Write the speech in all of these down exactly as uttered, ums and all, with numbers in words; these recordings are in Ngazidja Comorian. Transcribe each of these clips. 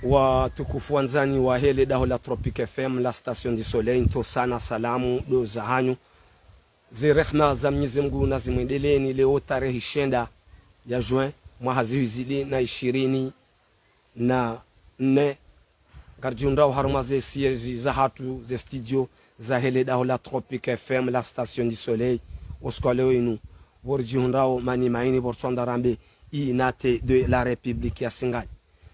Watukufu wandzani wahe le daho la Tropic F M, la station du soleil, ntsosa na salamu ndo zahanyu. Ze rehma za Mnyezi Mngu nazimwendeleeni. Leo tarehi shenda ya juin, mwaha zihwi zili na ishirini na nne, ngaridjihundrao harumwa ze siège zahatru, ze studio zahe le daho la Tropic F M, la station du soleil, osiku wa leo inu, pvo ridjihundrao mani maini, pvo ritsonda rambe unité de la République ya Singani.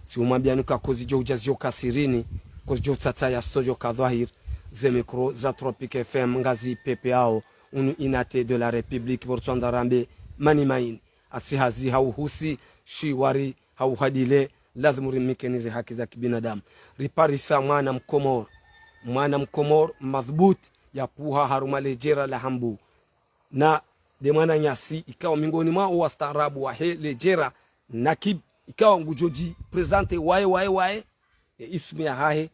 Si umwambiani uka kozidjo udja zio kasirini, kozidjo utsatsa ya studio ka dhwahir, ze micro za Tropic F M ngazi pepeao unu unité de la République, pvo ritsonda rambe mani maini. Asi hazi hauhusi, shiwari hauhadile, lazimu rimnikeni ze haki za kibinadamu. Riparisa mwana Mkomor, mwana Mkomor madhubuti, yapvuha harumwa le jera la Hambu. Na nde mwananyasi ikao mingoni mwa wastaarabu wahe le jera, Nakib, ikao ngudjo dji présenter waye, waye, waye, e ismu yahahe,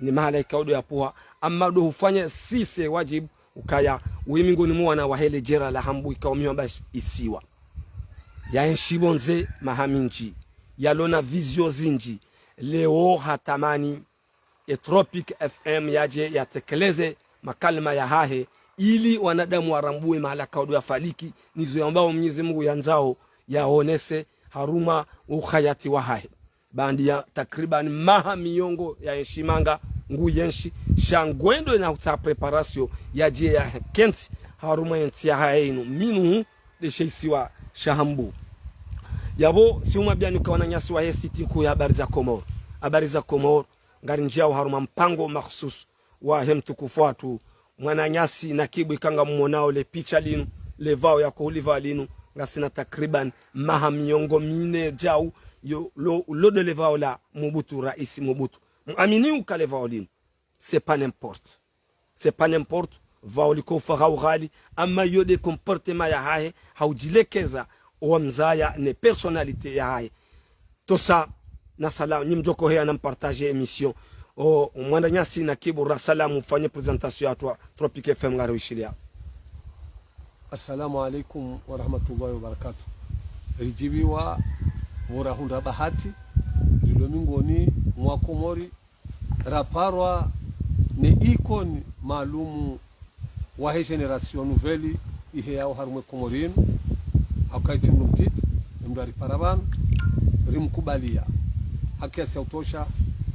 ne mahala ikao ndo yapvuha, amma ndo hufanya sise wajibu ukaya, we mingoni mwa wana wahe le jera la Hambu ikao miwamba isiwa. Yaenshi pvondze maha mindji, yalona vision zindji, leo hatamani e Tropic F M yadje yatekeleze makalima yahahe, ili wanadamu warambuwe mahala ikao ndo yafariki, nizo yambao Mnyezi Mngu yandzao yaonese harumwa uhayati wahahe. Baanda ya takriban maha miyongo yaenshi manga, nguyenshi, sha ngwendo na hutsaha préparation yadje yakentsi harumwa yentsi yahahe inu, minhum nde she isiwa sha Hambu. Yapvo, si umwambiani uka wananyasi wahe site nkuu ya Habari za Komor, Habari za Komor, ngarindjiao harumwa mpango makhsusu wahe mtukufu watru, mwananyasi Nakib, ika ngammonao le picha linu, le vao yako hulivaa linu, ngasina takriban maha miyongo mine djau, yo, lo, lo nde le vao la Mobutu, Raisi Mobutu. Mwamini uka le vao linu, c'est pas n'importe. C'est pas n'importe, vao liko ufa hau ghali, amma yo nde comportement yahahe, haudjilekeza, owamzaya ne personnalité yahahe. Ntsosa na salamu, nyi mdjoko heya na mpartager émission. O mwananyasi Nakib, ra salamu, ufanye présentation ya twa Tropic F M ngariwishiliao. Assalamu alaikum wa rahmatullahi wa barakatuh. Ridjiviwa, pvo rahundra bahati, rilo mingoni mwa Komori, raparwa ne icône maalumu wahe génération nouvelle iheyao harumwa e Komori inu, hauka itsi mndru mtiti, ni mndru aripara pvanu, rimkubalia ha kiasi ya utosha,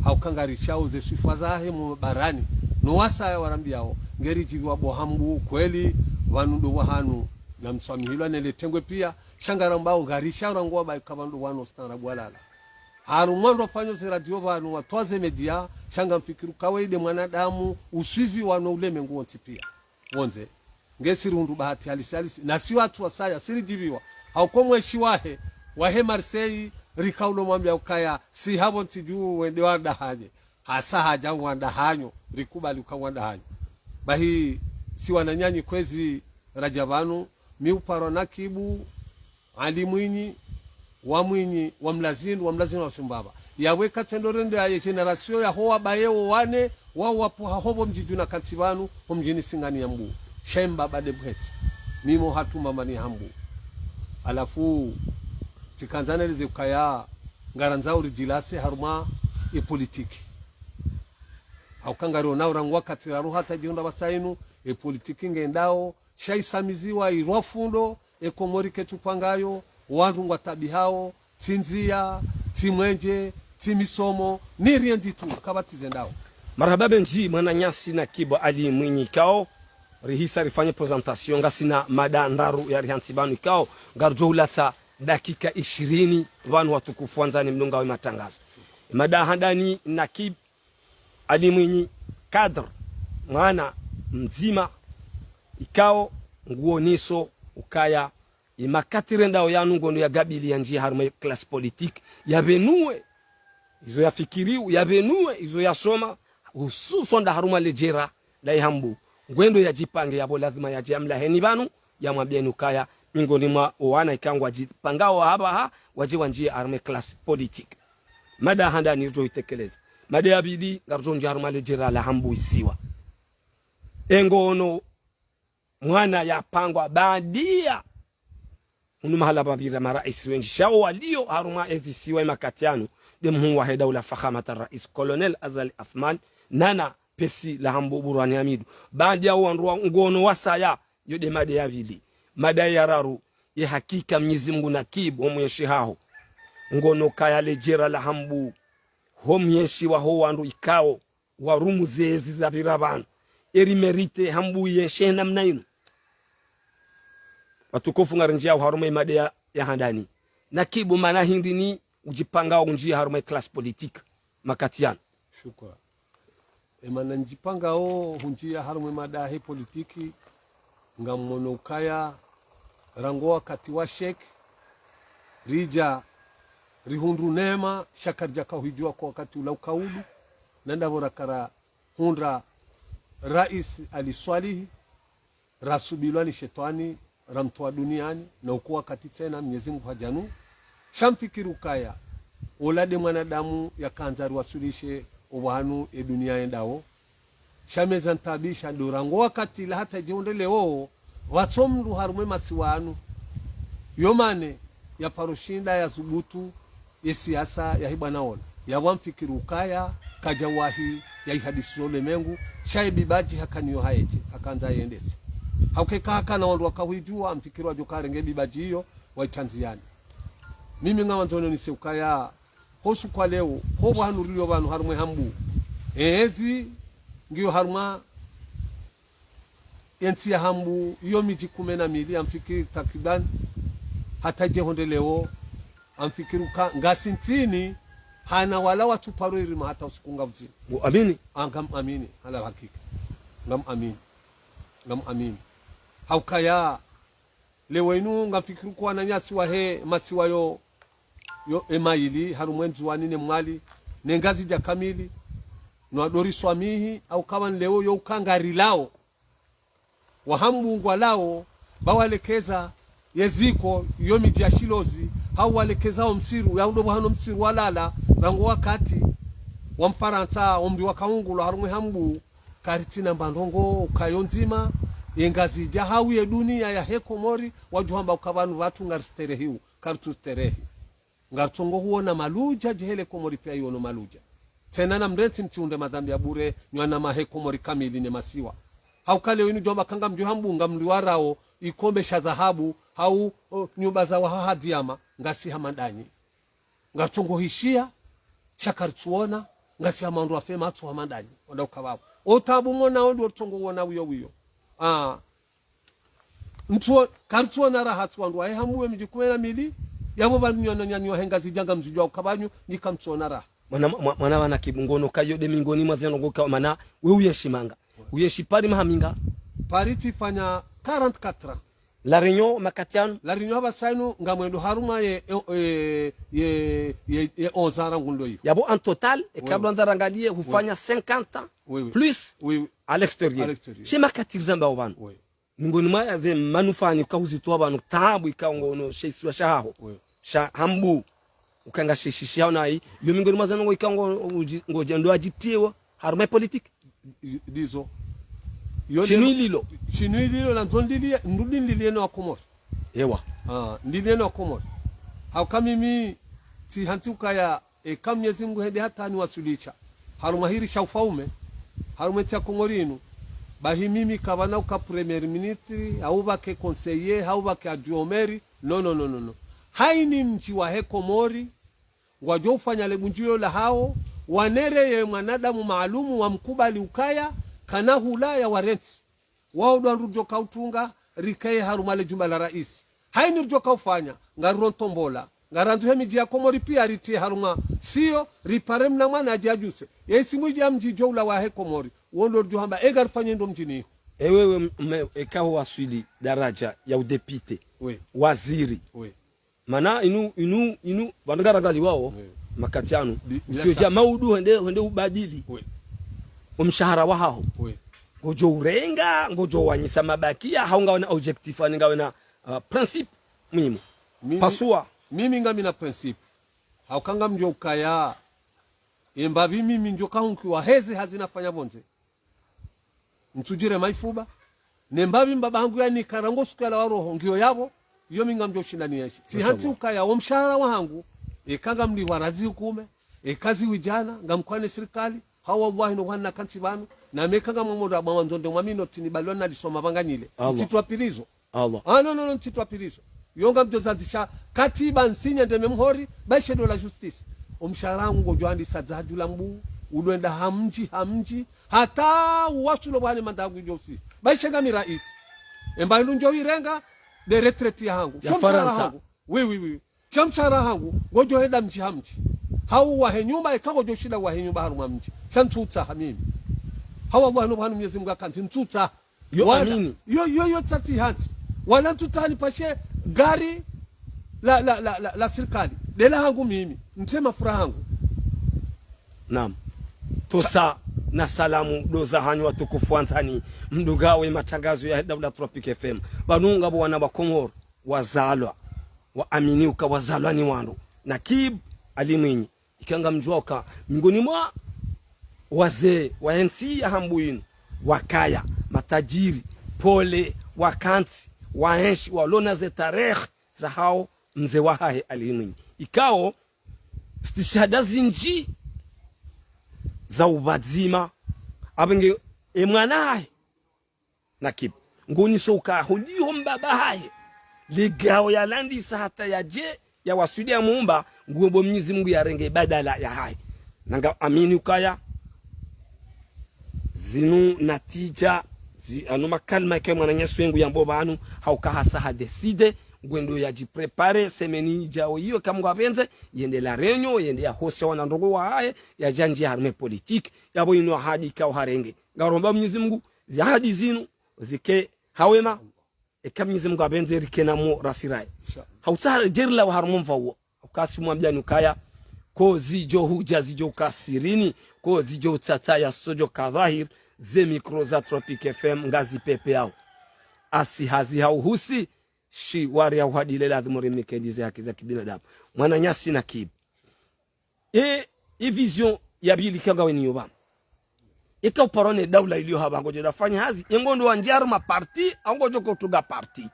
hauka ngarishao ze swifa zahe mo barani, no wasaya warambiao, ngeridjiviwa bo Hambu, kweli, pvanu ndo pvahanu, na mswamihilwa ne le tengwe pia, sha ngarambao, ngarishao rangu wa baika pvanu ndo pvahanu ustaarabu walala. Harumwa ndo wafanyao ze radio pvanu, watwaze média, sha ngamfikiri uka we nde mwanadamu uswiviwa no ulemengu wontsi pia. Pvondze, ngesi rihundru bahati halisi halisi, na si watru wasaya, si ridjiviwa. Hauka o mweshi wahe, wahe Marseille, rikaulo mwambia ukaya, si hapvo ntsi dju wende wandahanye. Hasa hadja ngwandahanyo, rikubali uka ngwandahanyo. Bahi, si wananyanyi kwezi radja pvanu, mi uparwa Nakib, Ali Mwinyi, wa Mwinyi, wa Mlazindru, wa Mlazindru wa Sumbaba. Yapvo eka tsendo rende aye génération yaho wabaye wo wane, wao wapvuha ho pvo mdji dju na kantsi pvanu, ho mdjini Singani ya Mbu. Sha e mbaba nde mhetsi. Mimi hatru mama ni Hambu. Halafu, tsikandza neleze ukaya ngarandzao ridjilase harumwa e politiki. Hauka ngarionao rangu wakati raru hata djihundra pvasa inu, e politiki ngendao, sha isamiziwa irwa fundo, e Komori ketsu pvangayo, wandru ngwatabihao, tsi ndzia, tsi mwenje, tsi misomo, ni rien du tout, kapvatsi zendao. Marahaba mendji, mwananyasi Nakib Ali Mwinyi ikao, rihisa rifanye présentation, ngasina mada ndraru ya rihantsi pvanu ikao, ngarudjo ulatsa dakika ishirini pvanu watukufu wandzani mdungao e matangazo. Mada handani Nakib Ali Mwinyi, cadre, mwana mdzima, ikao nguoniso ukaya, e makati rendao yanu ngondo ya gabili yandjie harumwa e classe politique, yapvenuwe izo yafikiriu, yapvenuwe izo yasoma, hususwan nda harumwa le jera la Ihambu. Ngwendo yadjipange yapvo lazima yadje yamlaheni pvanu, yamwambieni ukaya, mingoni mwa o wana ikao ngwadjipangao hapvaha, wadje wandjie harumwa e classe politique. Mada handani ridjo itekeleza. Mada ya pvili, ngaridjo ndjia harumwa le jera la Hambu isiwa. E ngono mwana yapangwa bandia Hunu mahala pvapvira marais wendji. Sha wo walio harumwa ezisiwa emakati yanu, nde mhuu wahe daula fakhamata rais Colonel Azali Assoumani, nana pesi la Hambu Burhani Hamidu. Baanda ya wandru wa ngono wasaya, yo nde mada ya pvili. Mada ya raru, ye hakika Mnyezi Mungu nakibu, ho mwenshi haho. Ngono kaya le jera la Hambu, ho mwenshi waho wandru ikao, warumu zezi zapvira pvanu. Eri mérite Hambu yenshi namna inu. Watukufu ngarinjia harumwa emada ya, ya handani. Nakibu mana hindri ni udjipanga wa unjia harumwa e classe politique makati yanu. Shukran. Emana ndjipanga o hunjia harumwa emada he politiki, ngamwono ukaya, rangu wakati wa Sheikh, ridja rihundru neema, sha karidja kauhidjua kwa wakati ula ukaudu, na ndapvo rakara hundra Rais Ali Swalihi, rasubilwa ni shetwani, ramtoa duniani, na uku wakati tsena Mnyezi Mungu hadjanu. Sha mfikiri ukaya, ola nde mwanadamu yakandza riwaswilishe opvahanu edunia yendao. Sha meza ntaabisha ndo rangu wakati ula hata djehundre leo, pvatso mndru harumwa emasiwa yanu yo mane yaparo shinda yazubutu ye siasa ya hibwana ola. Yapvo amfikiri ukaya, kadjawahi ya ihadisi yo ulemengu, sha ye bibaji hakaniyo haedje, hakandza yendese. Hauka eka hakana wandru wakauhidjua, amfikiri wadjo karenge bibaji iyo, waitanziani. Mimi ngamandzo nonese ukaya, ho usiku wa leo, ho pvanu rilio pvanu harumwa e Hambu. Ezi, ngiyo harumwa entsi ya Hambu, iyo midji kume na mili, amfikiri takriban, hata djehundre leo, amfikiri uka, ngasi ntsini, hana wala watsu paro irima hata usiku ngapvudzima. Ngu amini? Ah, ngam amini, hala hakika. Ngam amini. Ngam amini. Haukaya, leo inu ngamfikiri uka wananyasi wahe masiwa yo, yo emaili, harumwa e Ndzuwani ne Mwali, ne Ngazidja kamili, no wadori swamihi, hauka pvanu leo yo uka ngarilao. Wa Hambu ngwalao, ba walekeza ye ziko, yo midji ya shilozi, hau walekeza o msiru, ya udo pvahanu msiru walala, rangu wakati wa Mfarantsa, o mri wakaungulwa harumwa e Hambu, karitsina mba ndrongo ukayo ndzima, ye Ngazidja hau ye dunia yahe Komori, wadjuhamba uka pvanu pvatsu ngaristerehiu, karitsusterehi. Ngaritso ngo huona maludja, djehele Komori pia iono maludja. Tsena namrentsi mtsihundre madhambi ya bure, nyi wanama he Komori kamili ne masiwa. Hauka leo inu djwamba ka ngamdjo Hambu ngamriwarao, ikombe sha dhahabu, hau, o, nyumba za wahaha diama, ngasi hama ndanyi. Ngaritso ngo hishia, sha karitsuona, ngasi hama wandru wafe matso hama ndanyi. Wanda uka pvapvo. O taabu mwonao ndo ritso ngo uona wiyo wiyo. Ah. Ntsuo-, karitsuona raha tsi wandru wahe Hambu we midji kume na mili, yapvo pvanu nyi wananyanyu wahe Ngazidja ngamzidjuao uka pvanyu, nyi kamtsuona raha. Mwana, mwa-, mwana wana kibu ngono kayo nde mingoni mwa zendrongo ka mana, we uyenshi manga. Uyenshi Paris maha minga? Paris tsifanya quarante-quatre ans. La Réunion makati yanu? La Réunion hapvasa inu ngamwendo harumwa ye, ye, ye, ye, ye onze ans rangu ndo iyo. Yapvo en total, e oui, kabla ndza rangalie, oui, hufanya cinquante ans, oui, oui, plus, oui, oui, à l'extérieur. À l'extérieur. She makati rizambao pvanu. Oui. Mingoni mwa ze manufaa ni uka huzitoa pvanu, taabu ikao ngono she isiwa shahaho. Oui. Sha Hambu. Uka nga she shishi hao nayi. Yo mingoni mwa zendrongo ikao ngo, uji-, ngodjo ndo adjitiwa harumwa e politique. I-, ndizo. Yo shinu ndilo ililo. Shinu ililo nandzo ndilie, ndudi ndilie no Wakomori. Ewa. Ah, ndilie no Wakomori. Hauka mimi, tsihantsi ukaya, eka Mnyezi Mungu hende hata niwaswilisha harumwa hiri sha ufaume, harumwa entsi ya Komori inu, bahi mimi kapvana uka premier ministre, hau pvake conseiller, hau pvake adjoint au maire, no, no, no, no, no. Haini mdji wahe Komori, ngwadjo ufanya le bundjilio lahao, wanere ye mwanadamu maalumu wamkubali ukaya, kana hula ya warentsi. Wao ndo wandru ridjo kautunga, rikaye harumwa le jumba la raisi. Haini ridjo kaufanya, ngariro ntombola. Ngarandzuhe midji ya Komori pia ritie harumwa, siyo, ripare mna mwana adje adjuse. Ye isimu idja mdji djo ula wahe Komori. Wo ndo ridjo hamba, e ngarifanye ndo mdjini iho. Ewewe m-, me-, eka ho waswili daraja ya udepite, oui, waziri. Oui. Mana inu, inu, inu, pvanu ngarangaliwao, oui, makati yanu. Bi-, bila shaka. Usiodja maudu hende, hende ubadili. Oui. Omshahara wahaho. Oui. Ngodjo urenga, ngodjo wanyisa mabakia, hau ngawena objectif, ani ngawena, ah, principe muhimu. Mimi, pasua. Mimi ngamina principe. Hauka ngamdjo ukaya, embapvi mimi ndjo kahunkiwa heze hazi nafanya pvondze. Ntsudjire maifuba. Ne mbapvi mbaba hangu yanika rangu suku yalawa roho ngiyo yapvo, Iyo mi ngamdjo shinda nienshi. Tsi hantsi ukaya wo mshahara wahangu, eka ngamlipvwa razi hukume, eka ziwi djana, ngamkwane sirikali, ha wallahi no hwana kantsi pvanu, na mi eka ngamwamora bwa wandzo nde mwamino tini balwa na lisoma pvanga nile. Ntsitwa pirizo. Ah, non, non, non, ntsitwa pirizo. Yo ngamdjo zandzisha katiba ntsinya nde mi mhori, ba ishe ndo la justice. Wo mshahara wahangu ngodjo handisa dzadju la mbu, ulwenda ha mdji, ha mdji, hata uwasulo bwane mandangu ndjo usi. Ba ishe ngami raisi. Emba ilu ndjo irenga, nde retraite yahangu. Sho mshahara wahangu. Oui, oui, oui. Sha mshahara wahangu, ngodjo henda mdji ha mdji. Hau wahe nyumba, eka ngodjo shinda wahe nyumba harumwa mdji. Sha ntsutsaha mimi. Ha wallahi no pvanu Mwenyezi Mungu akantsi, ntsutsaha. Yo amini. Yo, yo, yo tsatsi hantsi. Wala ntsutsaha nipashe gari la, la, la, la, la sirikali. Nde lahangu mimi. Ntre mafura hangu. Naam. Tosa na salamu ndo zahanyu watukufu wandzani. Mdungao ye matangazo ya Daula Tropic F M. Pvanu ngapvo wana wa Komori. Wazalwa, waamini uka wazalwa ni wandru. Nakib Ali Mwinyi, ika ngamdjuwa uka miongoni mwa wazee wa entsi ya hambu inu, wakaya, matajiri, pole, wakantsi, waenshi, walona ze tarehi zahao mze wahahe Ali Mwinyi. Ikao, stishahada zindji za upvadzima, apvenge emwana hahe, Nakib. Ngoniso uka holiho mbaba hahe. Ligao yalandisa hata yadje, yawaswili ya mumba, nguombo Mwenyezi Mungu yarenge badala yahahe. Na ngaamini ukaya, zinu natija, zi, anu makalima eka mwananyasi wengu yambo pvanu, hauka hasa ha décidé, ngwendo yadjiprépare, semaine idjao iyo eka Mungu apvendze, yende La Réunion, yende yahosha wana ndrongoo wahahe, yadje yandjiye harumwa politique, yapvo inu ahadi ikao harenge. Ngaromba Mwenyezi Mungu, zi ahadi zinu, zike ha wema, eka Mwenyezi Mungu apvendze rike namo rasiraye. Inshallah. Hautsaha djerila wa harumwa mva uwo. Ukasi mwambiani ukaya, ko zidjo hudja zidjo uka sirini, ko zidjo utsatsa ya sodjo ka dhahir, ze micro za Tropic F M ngazi pepeyao. Asi hazi hauhusi, shi wari ya uhadile ladhimu rimnike ndize haki za kibinadamu. Mwananyasi Nakib. E, e vision ya pvili ika ngawe niyo pvanu. Ika uparwa ne daula iliyo hapva ngodjo dafanya hazi, e ngondo wandjia harumwa parti, au ngodjo kotunga parti.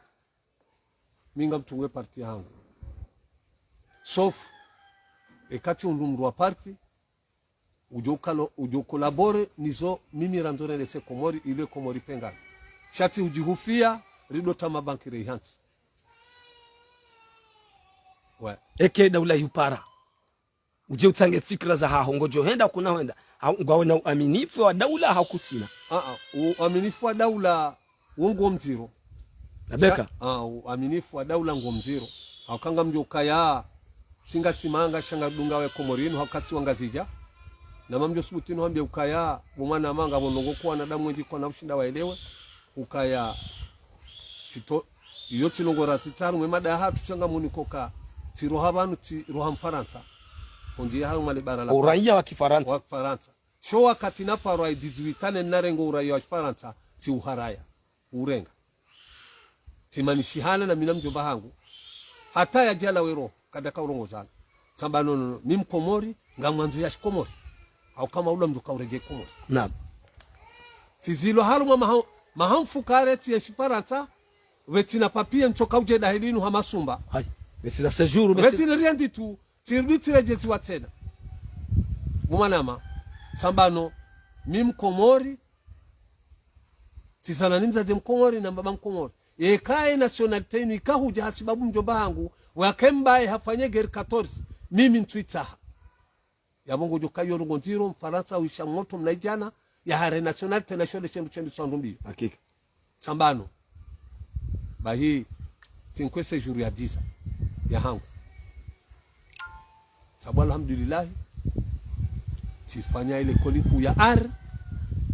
Mi ngamtunge parti yahangu. Sauf, eka tsi undru mndru wa parti, udjo kalo, udjo collaborer nizo mimi randzo nendese Komori, ile Komori pengana. Sha tsi udjihufia, rido ta mabanki rehantsi. Ouais. Eka daula yupara. Udje utsange fikira zahaho, ngodjo henda kuna hwenda. Ha, ngwawe na uaminifu wa daula hau kutsina. Ah, ah, uaminifu wa daula wo ngo mdziro. Labeka. Sha, ah, uaminifu wa daula ngo mdziro. Hauka ngamdjo ukaya, tsi ngasi manga sha ngadunga we Komori inu, hauka si wangazidja. Na mamdjo subutu inu hambia ukaya, bo mwanama ngapvo ndrongoo kwa wanadamu wendji kwana ushinda waelewe. Ukaya, tsito, iyo tsi ndrongoo ra tsitsaha harumwa mada yahatru sha ngamwoniko uka, tsiroha pvanu, tsiroha Mfarantsa. Kondji ya harumwa le bara la uraia wa Kifarantsa. Wa Kifarantsa. Sho wakati naparwa e dix-huit ans nena rengo uraia wa Kifarantsa, tsiuharaya. Urenga. Tsimanishihana na mi na mdjomba hangu. Hata yadjala we roho, kadjaka urongozana. Tsamba no, no, no. Mi Mkomori, ngamwandzo ya Shikomori. Hauka maula mdru ka uredjei Komori. Naam. Tsizilwa harumwa maha-, maha mfukare tsienshi Farantsa, pvetsina papier ntsoka udje dahilinu ha masumba. Hai. Pvetsina séjour, pvetsina rien du tout. Tsirudi tsiredjeziwa tsena. Bo mwanama, tsamba no, mi Mkomori, tsizalwa ni mdzadze Mkomori na mbaba Mkomori. Eka ye nationalité inu ikahudja hasibabu mdjomba hangu, wake mbaye hafanye guerre quatorze, mimi ntsuitsaha. Yapvo ngodjo kayo ndrongoo ndziro, Mfarantsa uisha motro mnaidjana, yahare nationalité na shole shendru shendru sha ndrumbi. Hakika. Tsamba no. Bahi, tsinkwe séjour ya dix ans, yahangu. Tsamba alhamdulillahi, tsifanya ile likoli kuu ya art.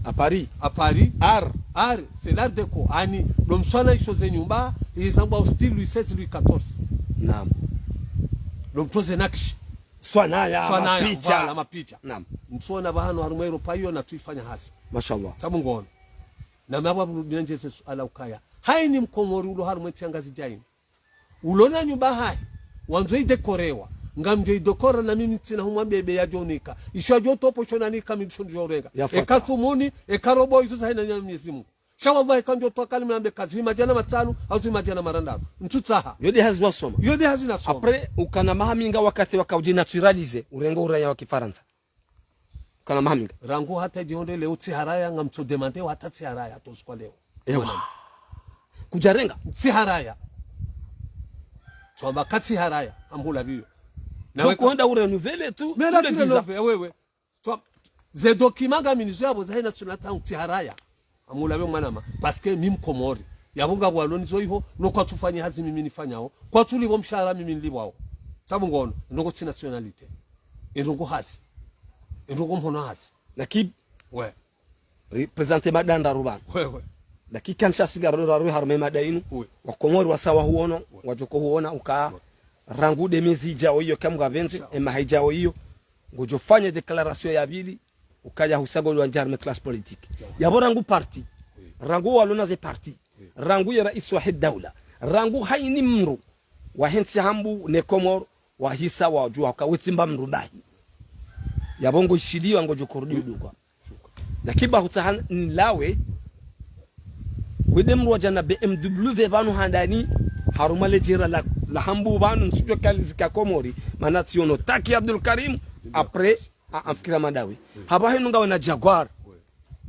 À Paris. À Paris. Art. Art, c'est l'art déco. Ani, ndo mswana isho ze nyumba, izambwa au style Louis seize, Louis quatorze. Naam. Ndo mtoze nakshi. Swanaya, swanaya, mapicha. Voilà, mapicha. Naam. Mswana pvahanu harumwa Europa iyo na tuifanya hazi. Mashallah. Tsamba ngono. Na mabwa bulu dina njeze suala ukaya. Haini Mkomori ulo harumwa entsi ya Ngazidja inu. Ulo na nyumba hahe. Wandzo idekorewa. Ngamdjo idekora na mimi tsina humwa bebe yadjo nika. Isho yadjo topo sho nanika mi ndo sho ndjo urenga. Eka thumuni, eka robo izo zahe na nyama Mwenyezi Mungu. Sha wallahi, kandjo towa kalima nambe kazi, hima djana matsanu, au hima djana marandaru. Ntsutsaha. Yo nde hazi wasoma. Yo nde hazi nasoma. Après, ukana maha minga wakati waka udjinaturaliser, urenga uraya wa kifaransa. Ukana maha minga. Rangu hata djihondre leo tsiharaya, ngamtso demander wa hata tsiharaya, hata usiku wa leo. Ewa. Kudjarenga. Tsiharaya. Tsamba ka tsiharaya, ambula biyo. Na weka kuhonda urenouveler tu. Mera ule tsi visa. Renouveler, wewe. Twa, ze document ngaminazo yapvo zahe nationalité yangu tsiharaya. Amulawe mwanama. Parce que mi Mkomori. Yapvo ngapvo walonizo iho, no kwatsufanya hazi mimi nifanyao. Kwatsulipvwa mshahara mimi nilipvwao. Sabu ngono, ndrongo tsi nationalité. Ndrongo hazi. Ndrongo mhono hazi. Lakini, we. Représenter mada ndraru pvanu. We, we. Lakini kantsha siga rolo raru harumwa mada inu. We. Wakomori wasaya wahuono, wadjoko huona, uka. We. Rangu nde mezi idjao iyo kamgapvendze, emaha idjao iyo. Ngodjofanya déclaration ya pvili, ukaya husa ngolwandja harumwa classe politique. Yapvo rangu parti, rangu walona ze parti, rangu ye raisi wahe daula, rangu hayina mndru, wahe ntsi hambu ne Komori, wahisa wadjuwa uka wetsi mba mndru bahi. Yapvo ngoishiliwa ngodjo kurudi udungwa. Lakini ba hutsaha nilawe, wende mndru wadja na B M W pvanu handani, harumwa ledjera la, la hambu pvanu, ntsudjuwa kalizika Komori, mana tsiono taki Abdul Karim, après, a, amfikira madawi. Hapvaha inu ngawe na Jaguar.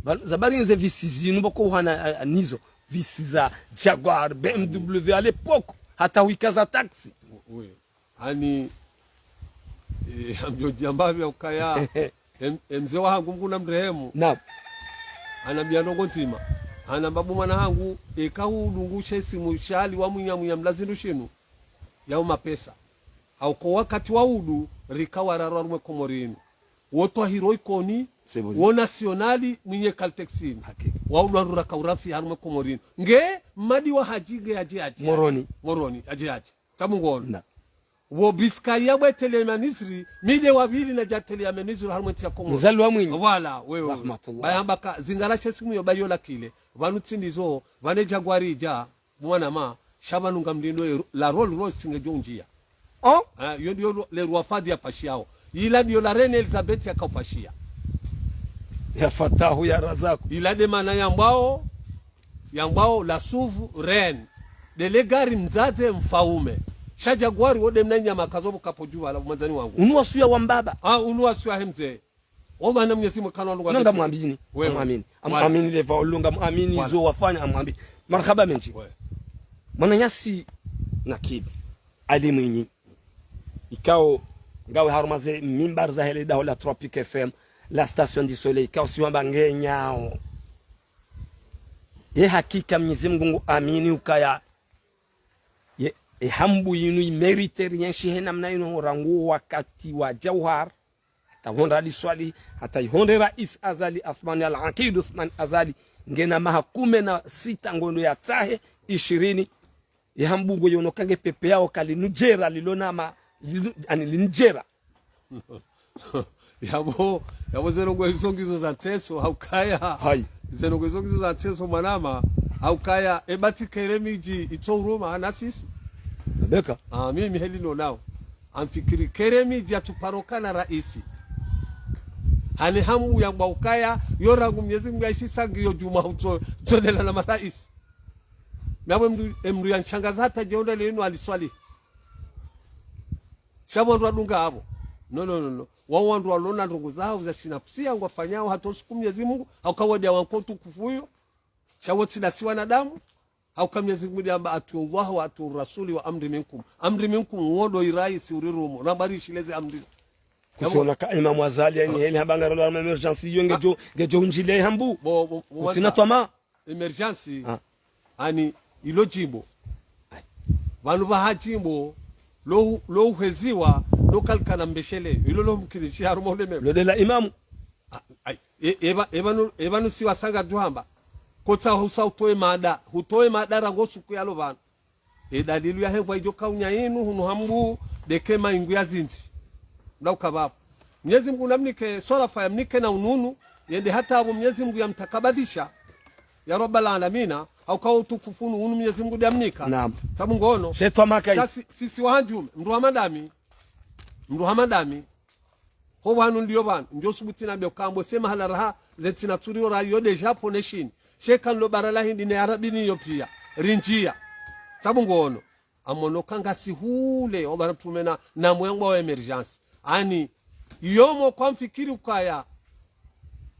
Pvanu, zabari nze visi zinu boko uhana, a, a, nizo. Visi za Jaguar, B M W, à l'époque, hata wika za taxi. Oui. Ani, eh, amdjo djamba pvya ukaya, em, emze wahangu Mngu namrehemu. Naam. Hanambia ndrongo ndzima. Hanamba bo mwana hangu, eka hudungushe simu shali wa mwinya mwinya mlazi ndru shinu. Yao mapesa. Hauka wakati wa udu, rika wararu harumwa Komori inu. Wo Twahiro Ikoni, wo Nationali, mwinyi Caltex inu. Hakika. Wa udu wandru raka urafi harumwa Komori inu. Nge, Mmadi wa Hadji nge yadje yadje. Moroni. Moroni, yadje yadje. Tamu ngono. Na. Wo Biskaya bwe tele ya Ministre, mi nde wa pvili nadja tele ya Ministre harumwa ntsi ya Komori. Mzalwa Mwinyi. Voilà, wewe. Rahmatullah. Bayamba ka, zingara she simu yo bayo lakile. Pvanu tsi ndizo, pvane Jaguar idja, mwanama, sha pvanu ngamlindo ye, la Rolls Royce ngedjo undjia. Oh? Ah, yo ndiyo le roi Fahd ya pashiyao. Ila ndiyo la Reine Elizabeth yaka upashiya. Ya Fattahu, ya Razzaku. Ila nde mana yambwao, yambwao la souveraine. Nde le gari mdzadze mfaume. Sha Jaguar wo nde mna nyama kazo bukapo djuwa la mwandzani wangu. Unu wasuya wa mbaba. Ah, unu wasuya he mze. Wallah na Mwenyezi Mungu kana walunga. Nonga mwamini. Wewe. Mwamini. Am-, amini leva ulunga mwamini zo wafanya amwambi. Marhaba mendji. Wewe. Mwananyasi Nakib. Ali Mwinyi. Ikao ngawe harumwa ze mimbar zahe le daho la Tropic F M, la Station du Soleil, ikao si wamba nge nyao. Ye hakika Mwenyezi Mungu ngu amini ukaya ye, e hambu yinu i mérité rienshi he namna inu rangu wakati wa Jauhar, hata ihondre Ali Swalihi, hata ihondre Rais Azali Assoumani, Al-Aqid Assoumani Azali, ngena maha kume na sita ngondo yatsahe ishirini, ye hambu ngo yono kange pepe yao kali nudjera lilo nama, linu-, ani linudjera. Yapvo, yapvo ze ndrongo izo ngizo za ntseso, haukaya. Hayi. Ze ndrongo izo ngizo za ntseso mwanama, haukaya, e bati kere midji itso uruma, hana sisi. Nabeka. Ah, mimi heli nonao. Amfikiri kere midji atsuparokana raisi. Hane hambu yamba ukaya, yo rangu Mwenyezi Mungu yaisi sangi yo djuma utso, tsolela na maraisi. Miamwe mndru, emndru ya nshangaza hata djeonda lenu Ali Swalihi. Sha pvo wandru wadunga apvo. No, no, no, no. Wao wandru walona ndrongo zao za shinafsia ngwafanyao hata usiku Mwenyezi Mungu, hauka wadi ya wanko utukufu uyo. Sha wo tsi nasi wanadamu, hauka Mwenyezi Mungu yamba atiiu Allah wa atiiu Rasuli wa amri minkum. Amri minkum, wo ndo i raisi urirumo, na bari ishileze amri. Kutsiona ka Imam Azali, yani heli hamba ngarolo harumwa emergence iyo ngedjo, ngedjo undjile hambu. Bo, bo, bo, kutsina twama. Emergence, ah, ani ilo djimbo. Pvanu pvaha djimbo, lo, lo uheziwa, lo kalikana mbeshele, ilo lo mkinishi harumwa ulemengu. Lo nde la imamu. Ah, ai, e, epva, epvanu, epvanu si wasanga duhamba. Kotsa husa utowe mada, hutowe mada rangu suku ya lo pvanu. E dalilu ya hemvwa idjo kaunya inu, hunu hambu, ndeke maingu ya zindzi. Mda ukapvapvo. Mwenyezi Mungu namnike, swarafa yamnike na ununu, yende hata apvo Mwenyezi Mungu yamtakabadhisha. Ya Rabbal Alamina, hauka utukufu unu, unu Mwenyezi Mungu nde yamnika. Naam. Sabu ngono. Shetwa makai. Sha si, sisi wahanjume, mndru hama ndami. Mndru hama ndami. Ho pvanu ndiyo pvanu, ndjo subuti na mbio kambo, se mahala raha, ze ntsina tsuri yo rayo déjà pvo neshini. Sheka nilo bara la Hindi ne Arabuni iyo pia. Rinjia. Sabu ngono. Amono kanga si hule, o bwana mtrume na, na mwengwa wa émergence. Ani, iyo mo kwa mfikiri ukaya,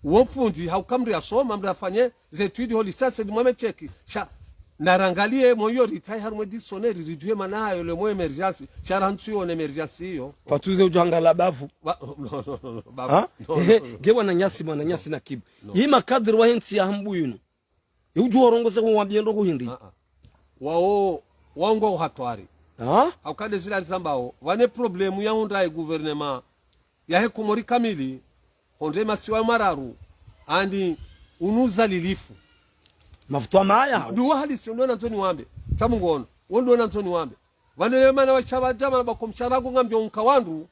wo mfundi, hauka mdru yasoma, mdru yafanye, ze études ho lycée, di mwame cheki. Sha, narangalie, mo iyo ritaye harumwe dictionnaire, ridjuwe mana hayo, le mo émergence, sha rantsu yo ne émergence iyo. Pvatsuze udjo hangala bavu. Ba-, no, no, no, no, bavu. Ha? No, no, no, no. Nge wananyasi, mwananyasi na kibu. No. Yi makadiri wa hentsi ya Hambu yinu. Ye udjo warongoze wawambie ndrongo hindri. Ah, ah. Wao, wao ngwao hatwari. Ah? Hauka nde zila rizambao, wane problème ya undra ye gouvernement yahe Komori kamili, hondre masiwa mararu, ani unu uzalilifu. Mavutwa maya. Ndo wa halisi, ndo nandzo niwambe. Sabu ngono, wo ndo nandzo niwambe. Vanu le mana wa shaba djama na bako msharagu ngamdjo unka wandru,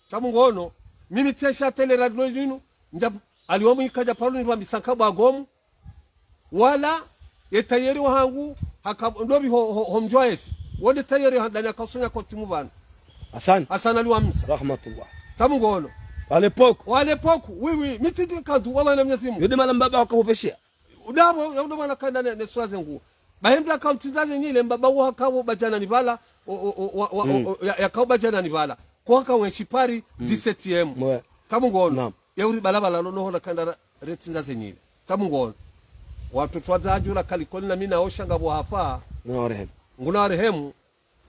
Sabu ngono, mimi tsesha tele radio linu, ndja, aliwamu ikaja paro nirwambisa nkabwa gomu, wala, ye tayeri wahangu, haka, ndobi ho, ho, ho mdjwa esi. Wonde tayeri handani akasonya kotimu vanu. Hassan. Hassan aliwamsa. Rahmatullah. Sabu ngono. À l'époque. À l'époque, oui, oui. Mi tsidji kandu, wallah na Mwenyezi Mungu. Yo nde mana mbaba wakahopeshea. Udabo, ya udabo na kanda ne, ne sura zengu. Bahi mdru akautsinza zenyile, mbaba wo hakao badjana ni bala, o, o, o, wa, wa, o, o, ya, yakao badjana ni bala. Kwa haka wenshi Paris, dix-septième. Ouais. Sabu ngono. Naam. Ya uri bala bala, no, no, hona kanda ra-, retsinza zenyile. Sabu ngono. Watoto wadza adjula kalikoli na mina osha ngapvo hafa. Nguna warehemu. Nguna warehemu.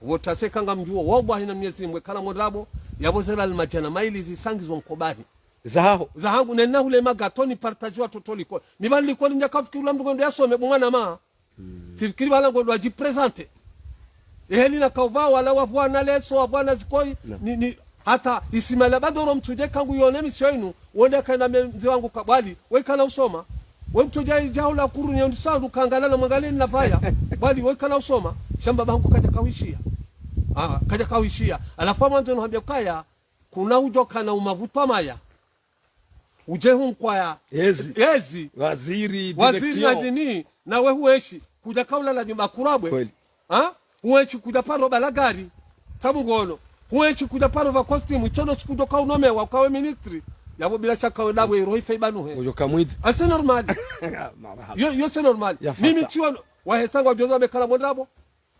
Wo tase kanga mdjuo, wallahi na Mwenyezi Mungu, kana mwendrabo, yabo zera almadjana maili zisangi zo nkobani. Zahaho. Zahangu, nena hule magatoni partage watoto likoli. Mi bali likoli ndja kafikiri ula mdru ngondo yasome, bu mwana ma. Tsifikiri bala ngondo adji présenter. Eheli na kauva wala wavwana leso, wavwana zikoi, ni, ni, hata Ismaila Badoro mtsudje kangu yone misio inu, wonde akaenda me-, mze wangu kabwali, we kana usoma. We mtsudje idjao la kuru nye ndisandu kangala na mwangalie na vaya. Bwali, we kana usoma. Sha mbaba hangu kaja kawishia. Ah, kaja kawishia. Alafu amwandzo nuhambia kaya, kuna udjo kana umavutwa maya. Udje hunkwaya. Ezi. Ezi. Waziri, waziri direction. Na dini, na we huenshi, kuja kaula la nyumba kurabwe. Kweli. Ha? Huenshi kuja paro bala gari. Sabu ngono. Huenshi kuja paro va costume, itsono shikudjo kaunomewa, ukawe ministri. Yabo bila shaka we dawe, rohi fe ibanu he. Udjo kamwidzi. Ah, c'est normal. Marahaba. Yo, yo, c'est normal. Ya fata. Mimi tsiwa, wahe tsangwa djoza bekala mwendrabo.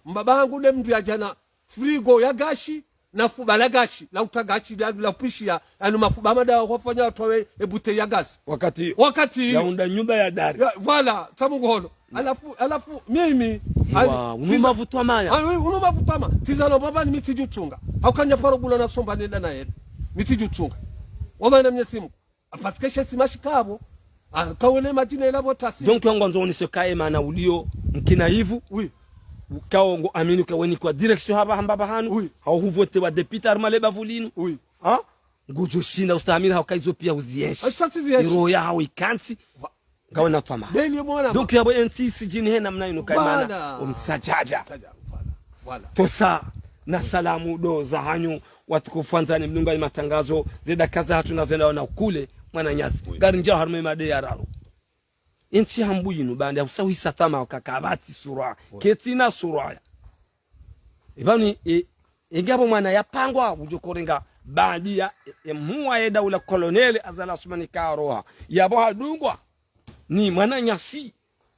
Mbaba hangu nde mdru ya djana frigo ya gashi, na fuba la gashi, la uta gashi, la, la upishia, yanu mafuba mada wafanya watwawe e bouteille ya gaz. Wakati wakati ya unda nyumba ya dari. Ya, voilà, sabu ngono. Alafu, alafu, mimi, iwa, ani, unu mavutu amaya. Ah, oui, unu mavutu ama. Tizalo baba ni mi tsidji utsunga. Haukanya paro bula na somba nenda na yena. Mi tsidji utsunga. Wama na Mwenyezi Mungu. Parce que shetsi mashikabo. Ah, kawele madjina ila bo tasi. Donc, wangu wandzo onise kaye mana ulio mkina ivu. Oui. Ukao ngo amini uka weni kwa direction haba hamba bahanu. Oui. Hau huvote wa député harumwa le bavu linu. Oui. Ha? Ngudjo shinda ustahamili hau kaizo pia uzienshi. Ah, sasa zienshi. Iroho ya hau ikantsi. Wa- Ngawe na twama. Deli mwana. Donc, yabo N C C jini hena mna inu kaimana. Voilà. Umsajaja. Saja, voilà. Voilà. Tosa na salamu ndo zahanyu, watukufu wandzani mdungao ye matangazo, ze dakika zahatru na zenda wana ukule, mwananyasi. Oui. Ngari ndjao harumwa ye mada ya raru. Ye ntsi ya Hambu yinu, baanda ya usawisa tama wakaka abati surwa. Oui. Ketsina surwa ya. Ibani, e, e ngapvo mwana yapangwa, udjo korenga baadi ya, e, e mhuwa ye daula colonel Azali Assoumani Karoha. Yabo hadungwa ni mwananyasi,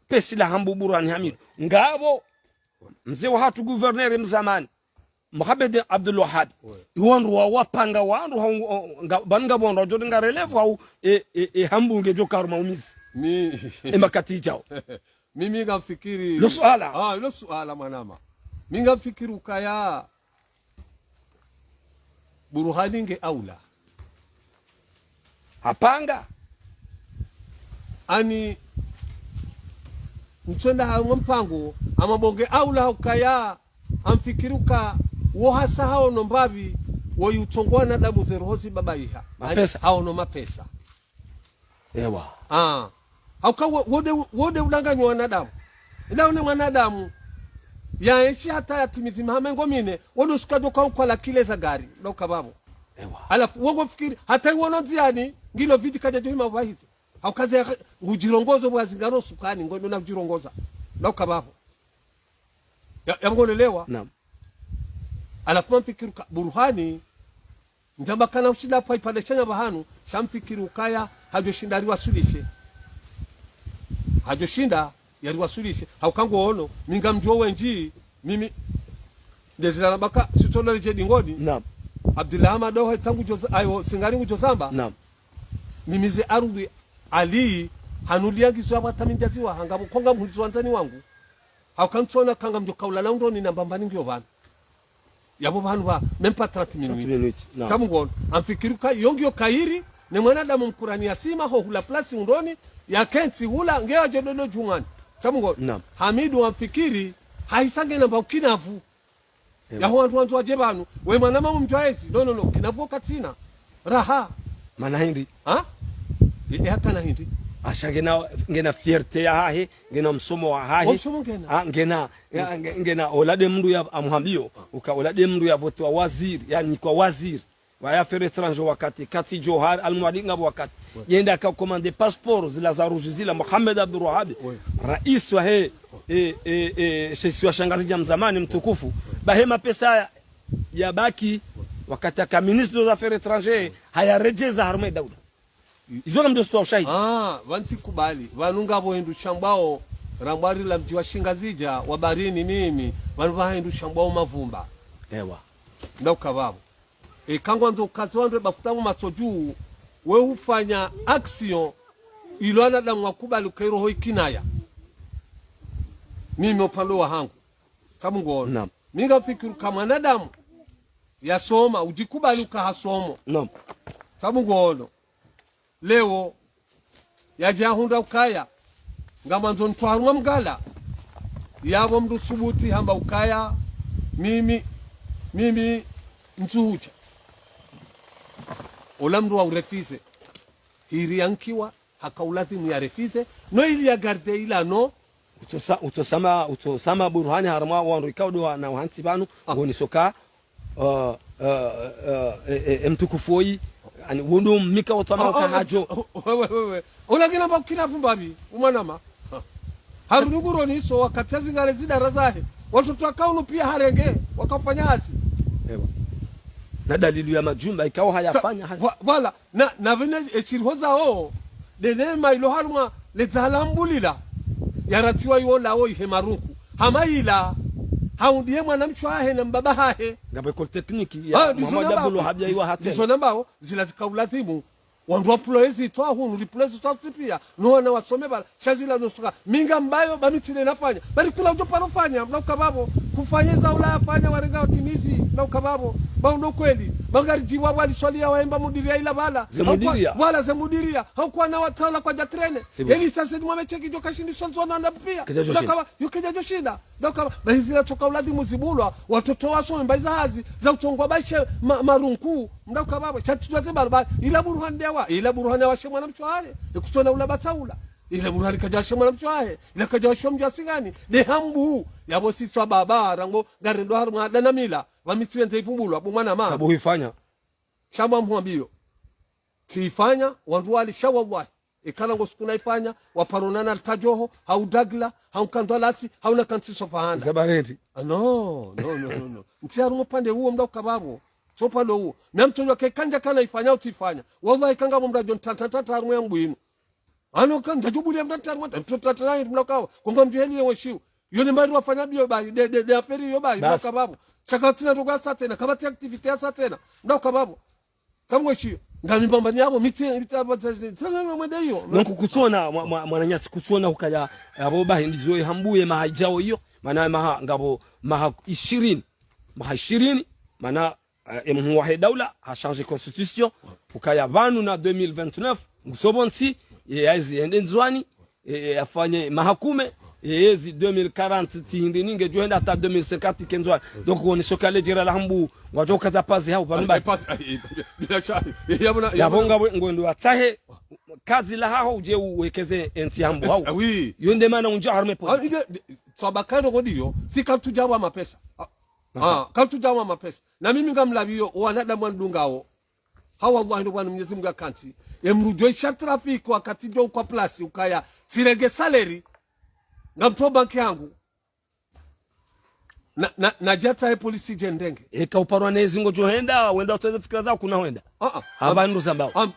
pesi la Hambu Burhani Hamidu. Ngapvo mze wahatru gouverneur mzamani, Mohamed Abdul Wahab. Ouais. Iwandru wa wapanga wandru ha, o, nga, bani ngapvo wandru wadjo ringa relève hau, e, e, e Hambu ngedjo karuma umizi. Mi- E makati idjao. Mimi ngamfikiri- Lo suala. Ah, lo suala mwanama. Mi ngamfikiri ukaya Burhani nge aula. Hapanga. Ani, mtswenda ha mpango, ama bo nge aula ukaya, amfikiri uka, wo hasa haono mbapvi, wo yutsongoa na damu ze roho zi baba iha. Ani, mapesa. Haono mapesa. Ewa. Ah. Hauka wo-, wode, wode udanganya wanadamu. Ila une mwanadamu, yaenshi hata yatimizi maha mengo mine, wode usuka djo kwa ukwa la kile za gari, ndo ukapvapvo. Ewa. Alafu, wongo fikiri, hata iwono ndziani, ngilo vidi kaja djo hima uvahize. Hauka ze ya, ngudjirongozo bwa zingaro sukani, ngo ndo na udjirongoza. Ndo ukapvapvo. Ya, ya mngonelewa? Naam. Alafu mamfikiri uka Burhani, ndjamba kana ushinda pva ipandeshanya pvahanu, sha mfikiri ukaya, hadjo shinda riwasulishe. Hadjoshinda yariwaswilishe. Hauka ngoono, mi ngamdjuo wendji, mimi, ndezilala baka, sitolole dje dingoni. Naam. Abdullah Ahmad ohe tsangu djoza, ayo, singari ngudjozamba. Naam. Mimi ze arudhi Ali, hanuliangizo ya wata mindjaziwa, hanga mkonga mhulizo wandzani wangu. Hauka ntsona kanga mdjo kaulala undroni na mbambani ngiyo pvanu. Yapvo pvanu pva, même pas trente minutes. Trente minutes, naam. Tsamu ngono, amfikiri uka, yo ngiyo kayiri, ne mwanadamu mkurani ya sima, ho hula plasi undroni, ya kentsi hula, nge ya djododo djumwani. Tsamu ngono. Naam. Hamidu amfikiri, haisa ngena mba ukinavu. Ewa. Yaho wandru wandzo wadje pvanu, we mwana mamu mdjwaezi, no, no, no, kinavu katsina. Raha. Mana hindri? Ha? E, e, hakana hindri? Asha ngena, ngena fierté yahahe, ngena msomo wahahe. Wo msomo ngena. Ah, ngena, ya, nge-, ngena, ola nde mndru ya, amuhambio, uka ola nde mndru ya voté wa waziri, ya nikwa waziri wa affaires étrangères wakati, kati Djohar Al Mwali ngapvo wakati. Yenda aka commandé passeport zila za rouge zila, Mohamed Abdou Wahab, rais wahe, e, e, e, she isiwa sha Ngazidja mzamani mtukufu, bahe mapesa ya, ya baki, wakati aka ministre des affaires étrangères, haya redjeza harumwa daula. Izo ngamdjo sitowa ushahidi. Ah, pvantsi kubali. Pvanu ngapvo hindru shambwao, rambwari la mdji wa Shingazidja, wa Barini mimi, pvanu pvaha hindru shambwao mavumba. Ewa. Ndauka pvapvo. E, kangwandzo ukaze wandru e bafuta mu matso dju, we ufanya action, ilo wanadamu wakubali uka iroho ikinaya. Mimi upande wahangu. Tsamu ngono. Naam. Mi ngamfikiri uka mwanadamu, yasoma, udjikubali uka hasomo. Naam. Tsamu ngono. Leo, yadja hundra ukaya, ngamwandzo ntrwa harumwa mgala, yapvo mndru subuti hamba ukaya, mimi, mimi ntsuhudja. Ola mndru wa urefize. Hiri yankiwa, haka uladhimu ya refize, no ili ya garde ila no. Utsosa-, utsosama, utsosama Burhani harumwa wandru ikao ndo wa na uhantsi pvanu, ah, ngoni soka, uh, uh, uh, e, e, e mtukufu oyi, ani, wo ndo mika otwama uka hadjo. Ah, ah, ah, we, we, we, we. Ola ngena mba ukinavu mbapvi, umwanama. Ah. Harudi nguroni iso wakati ya zingare zidara zahe. Watoto waka unu pia harenge, wakafanya hazi. Ewa. Na dalili ya majumba, ikao hayafanya hazi. Sa-, wa-, wala, Na, na pvene eshiriho zao, nde neema ilo harumwa ledzaha la Hambu lila, yarantsiwa iwo lawo ihe marunku. Hama ila, haundiye mwana mshe wahe na mbaba hahe. Ngapvo école technique ya Mohamed Abdou Wahab ya iwa hatsena. Ah, ndizo nambao, ndizo nambao, zila zika uladhimu. Wandru wapvulwe ezitswa hunu, ripvulwe ezitswa tsi pia. No wana wasome pvala. Sha zila no suka. Mi ngambayo, ba mi tsi nde nafanya. Bali kula udjo paro fanya, mndauka pvapvo. Kufanya za ula yafanya, warenga watimizi, mndauka pvapvo. Ba undo kweli. Ba ngaridjiwa wali swali ya waemba mudiria ila pvala. Ze mudiria. Haukuwa, pvala ze mudiria. Haukuwa na watsaula kwadja trene. Yeni sasa ni mwame cheki djo kashindi sonzo na ndapvia. Kedja djo shinda. Mndauka pva-, yo kedja djo shinda. Mndauka pva-, ba hizila tsoka uladhimu zibulwa, watoto wasome mba iza hazi, za utsongwa ba ishe ma-, marunku. Mndauka pvapvo, sha tujwa ze barabara. Ila Burhani ndewa, ila Burhani washe mwana mshe wahe. Ikutsona ula batsaula. Ila Burhani kadja washe mwana mshe wahe. Ila kadja washe mdja singani. Nde Hambu. Yapvo siswa baba, rangu, ngarendo harumwa ada na mila. Pva mi tsi wendze ivumbulwa, bo mwanama. Sabu huifanya. Sha mwa mhwambiyo. Tsiifanya, wandru wali sha wallahi. Ikala ngo siku naifanya, waparo nana litajoho, hau dagla, hau nkandwa lasi, hau na kantsi sofa handa. Za baridi. Ah, no, no, no, no, no. Ntsi harumwa upande uwo mndauka pvapvo. Tso upande uwo. Mi amtsojwa ke kandja kana ifanya, utsifanya. Wallahi kanga bo mndru adjo ntantantantan harumwa ya mbwinu. Ano ka ndjadjubulia mndru ntantantan, mndauka pvapvo. Konga mdjuheli ye weshiu. Yo ne mbari wafanya biyo bayi, nde, nde, nde aferi yo bayi, mndauka pvapvo. Sha katsina ndrongo ya sa tsena, kapvatsi activité ya sa tsena. Mndauka pvapvo. Tsamwe shiyo. Ngami mbambani yapvo, mitse, mitse apvo tsa, tsa, tsa, mwende iyo. Donc kutsona, mwa-, mwa-, mwananyasi kutsona ukaya, yapvo bahi ndizo ye Hambu ye maha idjao iyo, mana maha, ngapvo maha ishirini. Maha ishirini, mana, eh, emhuu wahe daula, ha change constitution, ukaya pvanu na deux mille vingt-neuf, ngusobo ntsi, ye yaizi yende Ndzuani, e, e, afanye maha kume, e, ezi deux mille quarante tsi hindri ninge, djo henda hata deux mille cinquante ke Ndzuani. Donc, woni shoka ledjera la Hambu, ngwadjo kaza pazi hau, pvanu mbayi. Eh, pazi, eh, eh, bila shaka, eh, yapvo na, yapvo yapvo na ngapvo, ngwendo watsahe, kazi la haho udje uwekeze entsi Hambu hau. Ah, oui. Yo nde mana undja harumwa e politique. Ah, inde, inde, tswabakano kodiyo, si kantsu djawa mapesa. Ah, ah, kantsu djawa mapesa. Na mimi ngamlapviyo, wanadamu wandungao. Ha wallahi ndo bwana Mwenyezi Mungu akantsi. Emrudjo isha trafic wakati djo kwa place ukaya. Tsirenge salaire. Ngamtso banki yangu. Na, na, nadjatsahe polisi dje ndenge. Eka uparwa nezi ngodjo henda, wenda utoze fikira zao kuna hwenda. Ah, ah. Hamba ndru zambao. Am-,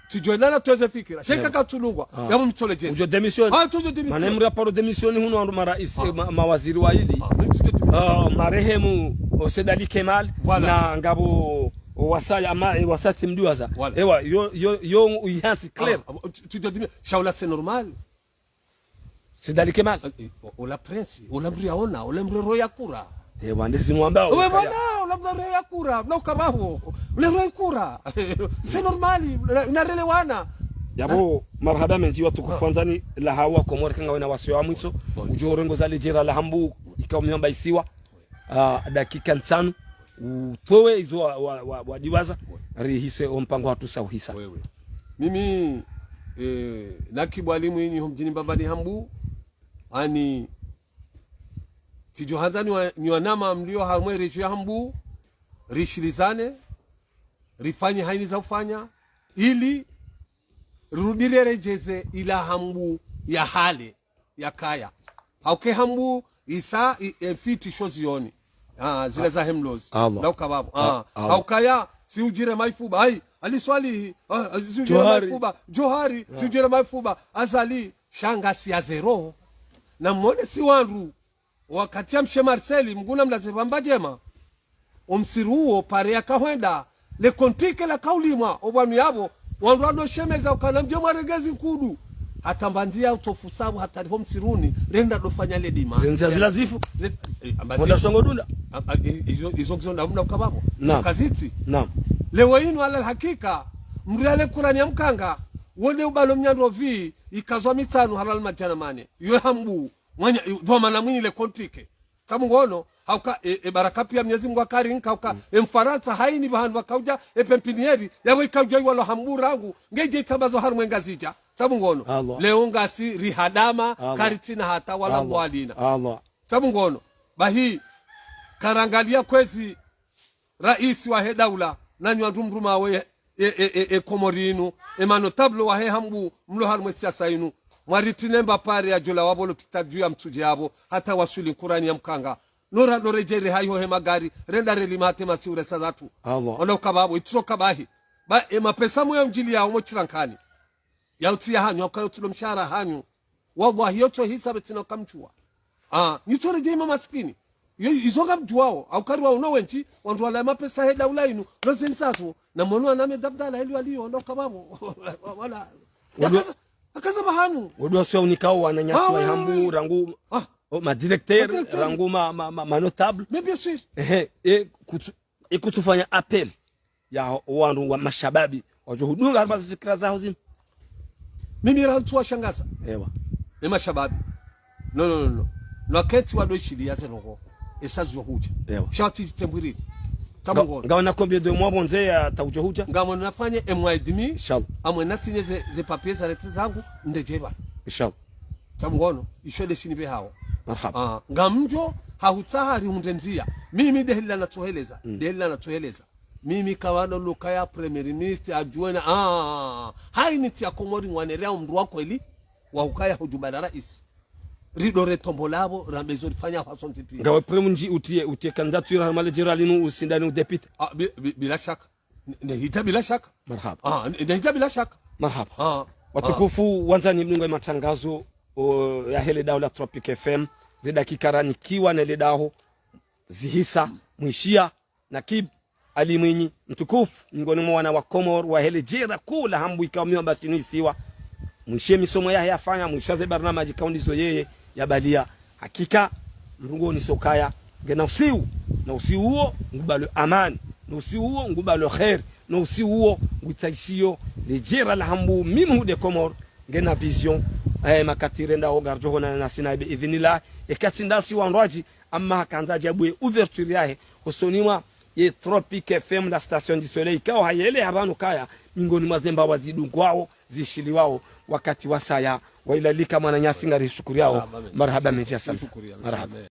Tsidjo nana tweze fikira. Sheka katsulungwa. Yapvo mtsole djezi. Udjo démissionner. Ah, tsudjo démissionner. Mana mraparo démissionner hunu wandru maraisi, eh, ma-, mawaziri wayili. Ah, mi tsudjo démissionner. Ah, marehemu, o Said Ali Kemal, voilà, na ngapvo, o wasaya, ama, eh, wasaya tsi mdiwaza. Voilà. Ewa, yo, yo, yo, uyihantsi clair. Ah, ah, tu, tu dois dire, Shaula, c'est normal. Said Ali Kemal. Eh, eh, o, ola prince, ola mdru yaona, ola mdru roho ya kura. Ewa, ndezi nwambao. Owe, voilà, ola mdru roho ya kura, mna ukababo. Ola roho ya kura. C'est normal, na, narelewana. Yapvo, marahaba mendji watukufu wandzani, la hawa Komori kanga wena wasiwa wa mwiso, udjo urongoza le djera la Hambu, ikao miamba isiwa. Ah, dakika ntsanu, utowe izo wa, wa, wa, wadiwaza, rihise o mpango hatru sa uhisa. Wewe. Mimi, eh, nakibu Ali Mwinyi ho mdjini Mbambani Hambu, ani, tsidjo handza nyi wa, nyi wanama mlio harumwa e région ya Hambu, rishilizane, rifanye haina za ufanya, ili rudi reredjeze ila Hambu ya hale, ya kaya. Hauka e Hambu isa, i, e mfiti sho zioni. Ah, zila za hemlozi. Allah. Nda ukababo. Ah, Allah. Haukaya, si udjire maifuba. Ai, Ali Swalihi, ah, si udjire maifuba. Johari, si udjire maifuba. Azali, sha ngasi ya zéro. Na mwone si wandru, wakati ya mshe Marcel, Mngu namlaze pvahamba ndjema. O msiru uwo, pare yakahwenda, le kontike lakaulimwa, o pvanu yapvo, wandru wado shemeza ukana mdje mwarenge zi nkudu. Hata mbandziya utofu sabu, hata riho msiruni, renda dofanya le dima. Ze ndziya zila zifu. Ze, eh, amba mwenda zi- shongo dunda. A, a, i-, izo, izo ngizo nda mna ukababo. Naam. Kazitsi. Naam. Leo inu ala hakika, mdru yale Kurani ya mkanga, wone ubalo mnyandro pvi, ikazwa mitsanu halali madjana mane. Yo Hambu, mwanya, dhwamana Mwinyi le kontike. Sabu ngono, hauka, e, e baraka pia Mnyezi Mngu akari nka hauka, e Mfarantsa haina pvahanu pvakaudja, e pempinieri, yapvo ikaudja iwalo Hambu rangu, ngedje itsambazo harumwa e Ngazidja. Sabu ngono, Allah. Leo ngasi rihadama, Allah. Karitsina hata wala Allah. Walina. Allah. Sabu ngono, bahi, karangalia kwezi, raisi wahe daula, na nyi wandru mrumawo e, e, e, e, e Komori inu, e manotable wahe Hambu, mlo harumwa e siasa inu, mwaritinemba pare ya djola wapvo lopitali dju ya Mtsudje yapvo, hata waswili Kurani ya mkanga. Nora, nore djere hayiho he magari, renda relima hata e masiure sa zatru. Allah. Ona ukababo, itsoka bahi. Ba, e mapesa mwe ya mdjiliyao mo shirankani. Ya utsi ya hanyu, hauka yo tsi lo mshahara hanyu. Wallahi, yo tso hisa be tsina ukamdjuwa. Ah, nyi tso redjeyi mamasikini. Yo, izo ngamdjuwao, hauka ri wa uno wendji, wandru wala mapesa he daula inu, no zensazo, na mono aname dabdala heli waliyo, ndo kababo. Wala. Wadu- Akaza, akaza pvahanu. Wadu wasiwa unikao wananyasi wa Hambu, rangu, ah, o, ma directeur, ma directeur, rangu ma, ma, ma, ma notable. Mais bien sûr. Ehe, e kutsu-, e kutsufanya appel ya wandru wa mashababi, wadjo hudunga harumwa ze fikira zaho zinu. Mimi rantsu washangaza. Ewa. E mashababi. No, no, no, no. No wakati wado ishiliya ze ndrongoo. Esa zidjo hudja. Ewa. Sha watsi tembwiriri. Sabu ngono. Nga, ngawena combien de mois pvondze ya ta udjo hudja? Ngamwona nafanye un mois et demi. Inshallah. Amwona sinye ze, ze papiers za lettres zangu, ndedje pvanu. Inshallah. Sabu ngono, isho nde shini pvehao. Marhaba. Ah, ngamdjo, hahutsaha rihundre ndziya. Mimi nde hila natsoheleza. Mm. Nde hila natsoheleza. Mimi kawano lukaya Premier Ministre adjuwena, ah, haina ntsi ya Komori ngwanerea mdru wa kweli, wa hukaya hudjumba na raisi. Ridore tombo lapvo, rambe zo rifanya hwa sontsi pia. Ngawe Premier ndji utiye, utiye candidature harumwa le djera linu usindani udéputé. Ah, bi-, bi-, bila shaka. Ne, ne hita bila shaka. Marhaba. Ah, ne, ne hita bila shaka. Marhaba. Ah, watukufu, ah, wandzani mdungao e matangazo, o, ya hele daho la Tropic F M, ze dakika ranikiwa ne le daho, zihisa, mwishiya, Nakib Ali Mwinyi, mtukufu, miongoni mwa wana wa Komori, wa hele djera kuu la Hambu ikao miamba shinu isiwa. Mwishe misomo yahe yafanya, mwishe ze barnamaji ikao ndizo yeye yabaliya. Hakika, mrungoni sokaya, ngena usiu, na usiu uwo, ngubalo amani, na usiu uwo, ngubalo kheri, na usiu uwo, ngutsaishiyo, le djera la Hambu, minhu de Komori, ngena vision, eh, makati rendao ngaridjo honana nasi naye bi idhnillah, ekatsi ndasi wandrwadji, amma hakandza djabu ye ouverture yahe, hosoni mwa ye Tropic F M la Station du Soleil, ikao hayele hapvanu kaya, miongoni mwa ze mbawa zidungwao, zishiliwao, wakati wasaya, wa ilalika mwananyasi ngarishukuriao, marahaba mendji ya salama. Marahaba.